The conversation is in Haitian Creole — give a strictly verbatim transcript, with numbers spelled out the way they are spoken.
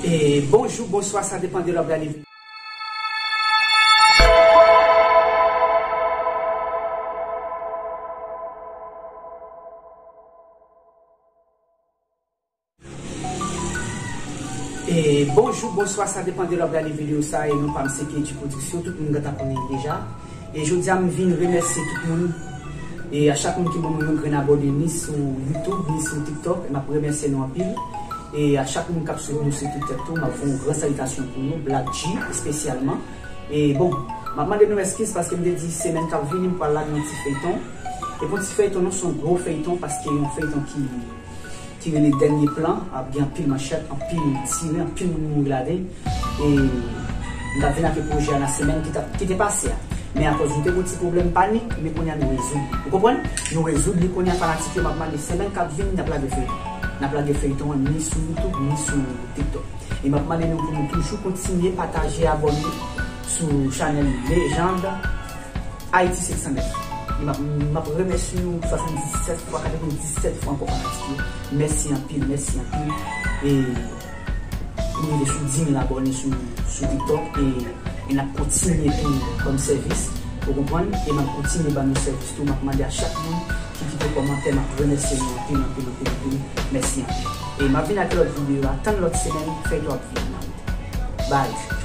E bonjou, bonswa, sa depann de lè w ap gade. E bonjou, bonswa, sa depann de lè w ap gade videyo sa, e non pa m se K G Production, tout moun gentan konnen deja. E jodi a m vin remèsye tout moun. E a chak moun ki ban mwen yon grenn abòne ni sou YouTube, ni sou TikTok, e m ap remèsye nou anpil. E a chak moun k ap swiv nou sou TikTok tou, m ap fè yon gran salitasyon pou nou, Black G espesyalman. E bon, m ap mande nou eskiz paske m te di semèn k ap vini m pral lage yon ti feyton. E pou ti feyton non, se yon gwo feyton paske yon feyton ki ki rele Dènye Plan, ap gen anpil manchèt, anpil tire, anpil moun mouri ladan l. E m t ap vin ak pwojè a nan semèn ki t ap, ki te pase a. Men akoz nou te gen yon ti pwoblèm panik, men kounye a nou rezoud li. Ou konprann? Nou rezoud li kounye a, fanatik yo, m ap mande semèn k ap vini, n ap lage feyton. N ap lage feyton an ni sou YouTube, ni sou TikTok. E m ap mande nou pou nou toujou kontinye pataje, abòne sou chanèl Lejand Ayiti senk san nèf. E m ap, m ap remèsye nou swasanndisèt fwa, katrevenndisèt fwa ankò fanatik yo. Mèsi anpil, mèsi anpil. E nou rive sou dis mil abòne sou, sou TikTok e, e n ap kontinye tou ban m sèvis. Ou konprann? E m ap kontinye ban nou sèvis tou. M ap mande a chak moun ki kite kòmantè, m ap remèsye nou anpil, anpil, anpil, anpil. Mèsi anpil. E m ap vin ak lòt videyo a. Tann lòt semèn, feyton ap vini nan wout. Bye.